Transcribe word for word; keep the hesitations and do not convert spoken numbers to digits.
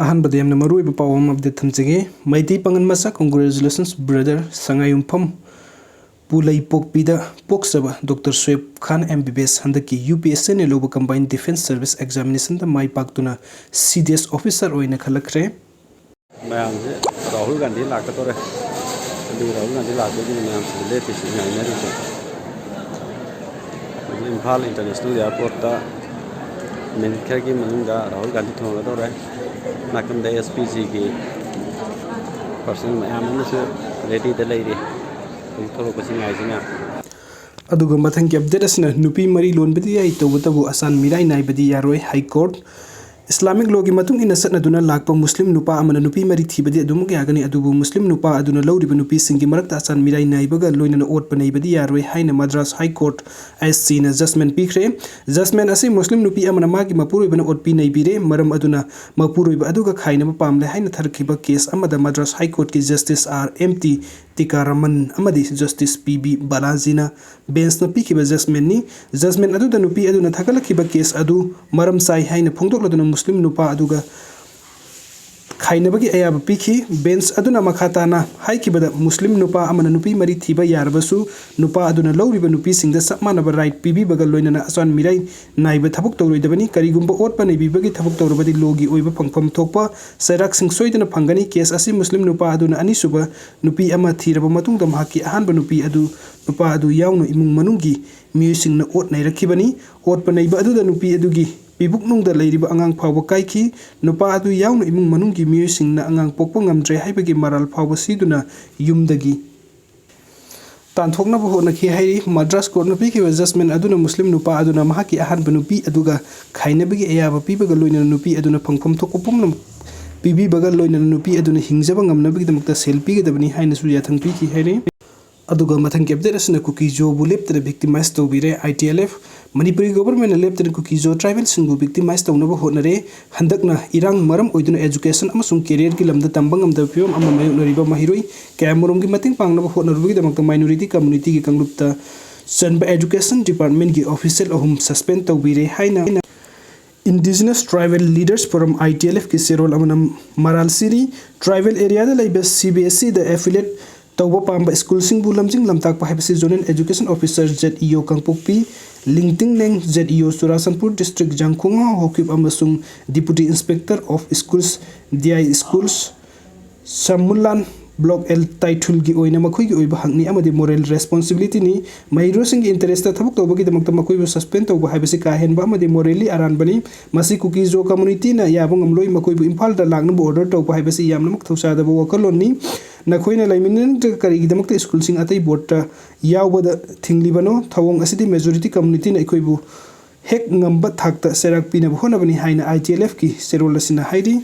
ꯑꯍꯥꯟꯕꯗ ꯌꯥꯝꯅ ꯃꯔꯨꯑꯣꯏꯕ ꯄꯥꯎ ꯑꯃ ꯑꯞꯗꯦꯠ ꯊꯝꯖꯒꯦ꯫ ꯃꯩꯇꯩ ꯄꯥꯉꯜ ꯃꯆꯥ, congratulations brother꯫ ꯁꯉꯥꯏꯌꯨꯝꯐꯝ ꯄꯨꯂꯩꯄꯣꯛꯄꯤꯗ ꯄꯣꯛꯆꯕ ꯗꯣꯛꯇꯔ ꯁꯣꯌꯦꯕ ꯈꯥꯟ ꯑꯦꯝ ꯕꯤ ꯕꯤ ꯑꯦꯁ ꯍꯟꯗꯛꯀꯤ ꯌꯨ ꯄꯤ ꯑꯦꯁ ꯁꯤꯅ ꯂꯧꯕ Combined Defence Service Examinationꯗ ꯃꯥꯏ ꯄꯥꯛꯇꯨꯅ ꯁꯤ ꯗꯤ ꯑꯦꯁ officer ꯑꯣꯏꯅ ꯈꯜꯂꯛꯈ꯭ꯔꯦ꯫ ꯃꯌꯥꯝꯁꯦ ꯔꯥꯍꯨꯜ ꯒꯥꯟꯙꯤ ꯂꯥꯛꯀꯗꯧꯔꯦ꯫ ꯑꯗꯨꯒꯤ ꯔꯥꯍꯨꯜ ꯒꯥꯟꯙꯤ ꯂꯥꯛꯄꯒꯤ ꯃꯌꯥꯝꯁꯤꯗ ꯂꯦꯞꯄꯤꯁꯤ ꯉꯥꯏꯅꯔꯤꯁꯦ꯫ ꯍꯧꯖꯤꯛ ꯏꯝꯐꯥꯜ International Airportꯇ ꯃꯤꯅꯤꯠ ꯈꯔꯒꯤ ꯃꯅꯨꯡꯗ ꯔꯥꯍꯨꯜ ꯒꯥꯟꯙꯤ ꯊꯨꯡꯂꯒꯗꯧꯔꯦ꯫ ꯅꯥꯀꯟꯗ ꯑꯦꯁ ꯄꯤ ꯖꯤꯒꯤ personnel ꯃꯌꯥꯝ ꯑꯃꯁꯨ readyꯗ ꯂꯩꯔꯤ꯫ ꯍꯧꯖꯤꯛ ꯊꯣꯛꯂꯛꯄꯁꯤ ꯉꯥꯏꯁꯤ ꯃꯌꯥꯝ꯫ ꯑꯗꯨꯒ ꯃꯊꯪꯒꯤ ꯑꯞꯗꯦꯠ ꯑꯁꯤꯅ ꯅꯨꯄꯤ ꯃꯔꯤ ꯂꯣꯟꯕꯗꯤ ꯌꯥꯏ, ꯇꯧꯕꯇꯕꯨ ꯑꯆꯥꯟ ꯃꯤꯔꯥꯏ ꯅꯥꯏꯕꯗꯤ ꯌꯥꯔꯣꯏ꯫ High Court꯫ ꯏꯁꯂꯥꯃꯤꯛ ꯂꯣꯒꯤ ꯃꯇꯨꯡ ꯏꯟꯅ ꯆꯠꯅꯗꯨꯅ ꯂꯥꯛꯄ ꯃꯨꯁꯂꯤꯝ ꯅꯨꯄꯥ ꯑꯃꯅ ꯅꯨꯄꯤ ꯃꯔꯤ ꯊꯤꯕꯗꯤ ꯑꯗꯨꯃꯛ ꯌꯥꯒꯅꯤ, ꯑꯗꯨꯕꯨ ꯃꯨꯁꯂꯤꯝ ꯅꯨꯄꯥ ꯑꯗꯨꯅ ꯂꯧꯔꯤꯕ ꯅꯨꯄꯤꯁꯤꯡꯒꯤ ꯃꯔꯛꯇ ꯑꯆꯥꯟ ꯃꯤꯔꯥꯏ ꯅꯥꯏꯕꯒ ꯂꯣꯏꯅꯅ ꯑꯣꯠꯄ ꯅꯩꯕꯗꯤ ꯌꯥꯔꯣꯏ ꯍꯥꯏꯅ ꯃꯗ꯭ꯔꯥꯁ High Court, ꯑꯥꯏ ꯑꯦꯁ ꯁꯤꯅ judgement ꯄꯤꯈ꯭ꯔꯦ꯫ Judgement ꯑꯁꯤ ꯃꯨꯁꯂꯤꯝ ꯅꯨꯄꯤ ꯑꯃꯅ ꯃꯥꯒꯤ ꯃꯄꯨꯔꯣꯏꯕꯅ ꯑꯣꯠꯄꯤ ꯅꯩꯕꯤꯔꯦ, ꯃꯔꯝ ꯑꯗꯨꯅ ꯃꯄꯨꯔꯣꯏꯕ ꯑꯗꯨꯒ ꯈꯥꯏꯅꯕ ꯄꯥꯝꯂꯦ ꯍꯥꯏꯅ ꯊꯥꯔꯛꯈꯤꯕ case ꯑꯃꯗ ꯃꯗ꯭ꯔꯥꯁ High Courtꯀꯤ Justice R M T Tikaraman ꯑꯃꯗꯤ Justice ꯄꯤ ꯕꯤ ꯕꯥꯂꯥꯖꯤꯅ benchꯅ ꯄꯤꯈꯤꯕ judgementꯅꯤ꯫ Judgement ꯑꯗꯨꯗ ꯅꯨꯄꯤ ꯑꯗꯨꯅ ꯊꯥꯒꯠꯂꯛꯈꯤꯕ case ꯑꯗꯨ ꯃꯔꯝ ꯆꯥꯏ ꯍꯥꯏꯅ ꯐꯣꯡꯗꯣꯛꯂꯗꯨꯅ ꯃꯨꯁꯂꯤꯝ ꯅꯨꯄꯥ ꯑꯗꯨꯒ ꯈꯥꯏꯅꯕꯒꯤ ꯑꯌꯥꯕ ꯄꯤꯈꯤ꯫ Bench ꯑꯗꯨꯅ ꯃꯈꯥ ꯇꯥꯅ ꯍꯥꯏꯈꯤꯕꯗ, ꯃꯨꯁꯂꯤꯝ ꯅꯨꯄꯥ ꯑꯃꯅ ꯅꯨꯄꯤ ꯃꯔꯤ ꯊꯤꯕ ꯌꯥꯔꯕꯁꯨ, ꯅꯨꯄꯥ ꯑꯗꯨꯅ ꯂꯧꯔꯤꯕ ꯅꯨꯄꯤꯁꯤꯡꯗ ꯆꯞ ꯃꯥꯟꯅꯕ right ꯄꯤꯕꯤꯕꯒ ꯂꯣꯏꯅꯅ ꯑꯆꯥꯟ ꯃꯤꯔꯥꯏ ꯅꯥꯏꯕ ꯊꯕꯛ ꯇꯧꯔꯣꯏꯗꯕꯅꯤ꯫ ꯀꯔꯤꯒꯨꯝꯕ ꯑꯣꯠꯄ ꯅꯩꯕꯤꯕꯒꯤ ꯊꯕꯛ ꯇꯧꯔꯕꯗꯤ lawꯒꯤ ꯑꯣꯏꯕ ꯐꯪꯐꯝ ꯊꯣꯛꯄ ꯆꯩꯔꯥꯛꯁꯤꯡ ꯁꯣꯏꯗꯅ ꯐꯪꯒꯅꯤ꯫ Case ꯑꯁꯤ ꯃꯨꯁꯂꯤꯝ ꯅꯨꯄꯥ ꯑꯗꯨꯅ ꯑꯅꯤꯁꯨꯕ ꯅꯨꯄꯤ ꯑꯃ ꯊꯤꯔꯕ ꯃꯇꯨꯡꯗ ꯃꯍꯥꯛꯀꯤ ꯑꯍꯥꯟꯕ ꯅꯨꯄꯤ ꯑꯗꯨ, ꯅꯨꯄꯥ ꯑꯗꯨ ꯌꯥꯎꯅ ꯏꯃꯨꯡ ꯃꯅꯨꯡꯒꯤ ꯃꯤꯑꯣꯏꯁꯤꯡꯅ ꯑꯣꯠ ꯅꯩꯔꯛꯈꯤꯕꯅꯤ꯫ ꯑꯣꯠꯄ ꯅꯩꯕ ꯑꯗꯨꯗ ꯅꯨꯄꯤ ꯑꯗꯨꯒꯤ ꯄꯤꯕꯨꯛꯅꯨꯡꯗ ꯂꯩꯔꯤꯕ ꯑꯉꯥꯡ ꯐꯥꯎꯕ ꯀꯥꯏꯈꯤ꯫ ꯅꯨꯄꯥ ꯑꯗꯨ ꯌꯥꯎꯅ ꯏꯃꯨꯡ ꯃꯅꯨꯡꯒꯤ ꯃꯤꯑꯣꯏꯁꯤꯡꯅ ꯑꯉꯥꯡ ꯄꯣꯛꯄ ꯉꯝꯗ꯭ꯔꯦ ꯍꯥꯏꯕꯒꯤ ꯃꯔꯥꯜ ꯐꯥꯎꯕ ꯁꯤꯗꯨꯅ ꯌꯨꯝꯗꯒꯤ ꯇꯥꯟꯊꯣꯛꯅꯕ ꯍꯣꯠꯅꯈꯤ ꯍꯥꯏꯔꯤ꯫ ꯃꯗ꯭ꯔꯥꯁ courtꯅ ꯄꯤꯈꯤꯕ judgement ꯑꯗꯨꯅ ꯃꯨꯁꯂꯤꯝ ꯅꯨꯄꯥ ꯑꯗꯨꯅ ꯃꯍꯥꯛꯀꯤ ꯑꯍꯥꯟꯕ ꯅꯨꯄꯤ ꯑꯗꯨꯒ ꯈꯥꯏꯅꯕꯒꯤ ꯑꯌꯥꯕ ꯄꯤꯕꯒ ꯂꯣꯏꯅꯅ ꯅꯨꯄꯤ ꯑꯗꯨꯅ ꯐꯪꯐꯝ ꯊꯣꯛꯄ ꯄꯨꯝꯅꯃꯛ ꯄꯤꯕꯤꯕꯒ ꯂꯣꯏꯅꯅ ꯅꯨꯄꯤ ꯑꯗꯨꯅ ꯍꯤꯡꯖꯕ ꯉꯝꯅꯕꯒꯤꯗꯃꯛꯇ ꯁꯦꯜ ꯄꯤꯒꯗꯕꯅꯤ ꯍꯥꯏꯅꯁꯨ ꯌꯥꯊꯪ ꯄꯤꯈꯤ ꯍꯥꯏꯔꯤ꯫ ꯑꯗꯨꯒ ꯃꯊꯪꯒꯤ ꯑꯞꯗꯦꯠ ꯑꯁꯤꯅ ꯀꯨꯀꯤꯖꯣꯕꯨ ꯂꯦꯞꯇꯅ victimize ꯇꯧꯕꯤꯔꯦ꯫ ꯑꯥꯏ ꯇꯤ ꯑꯦꯜ ꯑꯦꯐ ꯃꯅꯤꯄꯨꯔꯤ governmentꯅ ꯂꯦꯞꯇꯅ ꯀꯨꯀꯤꯖꯣ tribalꯁꯤꯡꯕꯨ victimize ꯇꯧꯅꯕ ꯍꯣꯠꯅꯔꯦ꯫ ꯍꯟꯗꯛꯅ ꯏꯔꯥꯡ ꯃꯔꯝ ꯑꯣꯏꯗꯨꯅ education ꯑꯃꯁꯨꯡ careerꯒꯤ ꯂꯝꯗ ꯇꯝꯕ ꯉꯝꯗꯕ ꯐꯤꯕꯝ ꯑꯃ ꯃꯥꯌꯣꯛꯅꯔꯤꯕ ꯃꯍꯩꯔꯣꯏ ꯀꯌꯥꯃꯔꯨꯝꯒꯤ ꯃꯇꯦꯡ ꯄꯥꯡꯅꯕ ꯍꯣꯠꯅꯔꯨꯕꯒꯤꯗꯃꯛꯇ minority communityꯒꯤ ꯀꯥꯡꯂꯨꯞꯇ ꯆꯟꯕ education departmentꯀꯤ official ꯑꯍꯨꯝ suspend ꯇꯧꯕꯤꯔꯦ ꯍꯥꯏꯅ Indigenous Tribal Leaders Forum, ITLFꯀꯤ ꯆꯦꯔꯣꯜ ꯑꯃꯅ ꯃꯔꯥꯜ ꯁꯤꯔꯤ꯫ Tribal areaꯗ ꯂꯩꯕ CBSEꯗ affiliate ꯇꯧꯕ ꯄꯥꯝꯕ ꯁ꯭ꯀꯨꯜꯁꯤꯡꯕꯨ ꯂꯝꯖꯤꯡ ꯂꯝꯇꯥꯛꯄ ꯍꯥꯏꯕꯁꯤ Zonal Education Officer, ZEO ꯀꯥꯡꯄꯣꯛꯄꯤ, ꯂꯤꯡꯇꯤꯡꯂꯦꯡ, ZEO ꯆꯨꯔꯥꯆꯥꯟꯄꯨꯔ District, ꯖꯥꯡꯈꯣꯡ ꯍꯥꯎꯈꯤꯕ ꯑꯃꯁꯨꯡ Deputy Inspector of Schools, DI Schools, ꯁꯃꯨꯂꯥꯟ Block L ꯇꯥꯏꯊꯨꯜꯒꯤ ꯑꯣꯏꯅ ꯃꯈꯣꯏꯒꯤ ꯑꯣꯏꯕ ꯍꯛꯅꯤ ꯑꯃꯗꯤ moral responsibilityꯅꯤ꯫ ꯃꯍꯩꯔꯣꯏꯁꯤꯡꯒꯤ interestꯇ ꯊꯕꯛ ꯇꯧꯕꯒꯤꯗꯃꯛꯇ ꯃꯈꯣꯏꯕꯨ suspend ꯇꯧꯕ ꯍꯥꯏꯕꯁꯤ ꯀꯥ ꯍꯦꯟꯕ ꯑꯃꯗꯤ morally ꯑꯔꯥꯟꯕꯅꯤ꯫ ꯃꯁꯤ ꯀꯨꯀꯤ-ꯖꯣ communityꯅ ꯌꯥꯕ ꯉꯝꯂꯣꯏ꯫ ꯃꯈꯣꯏꯕꯨ ꯏꯝꯐꯥꯜꯗ ꯂꯥꯛꯅꯕ order ꯇꯧꯕ ꯍꯥꯏꯕꯁꯤ ꯌꯥꯝꯅꯃꯛ ꯊꯧꯁꯥꯗꯕ ꯋꯥꯈꯜꯂꯣꯟꯅꯤ꯫ ꯅꯈꯣꯏꯅ ꯂꯩꯃꯤꯟꯅꯗ꯭ꯔꯒ ꯀꯔꯤꯒꯤꯗꯃꯛꯇ ꯁ꯭ꯀꯨꯜꯁꯤꯡ ꯑꯇꯩ boardꯇ ꯌꯥꯎꯕꯗ ꯊꯤꯡꯂꯤꯕꯅꯣ? ꯊꯧꯑꯣꯡ ꯑꯁꯤꯗꯤ majority communityꯅ ꯑꯩꯈꯣꯏꯕꯨ ꯍꯦꯛ ꯉꯝꯕ ꯊꯥꯛꯇ ꯆꯩꯔꯥꯛ ꯄꯤꯅꯕ ꯍꯣꯠꯅꯕꯅꯤ ꯍꯥꯏꯅ ITLFꯀꯤ ꯆꯦꯔꯣꯜ ꯑꯁꯤꯅ ꯍꯥꯏꯔꯤ꯫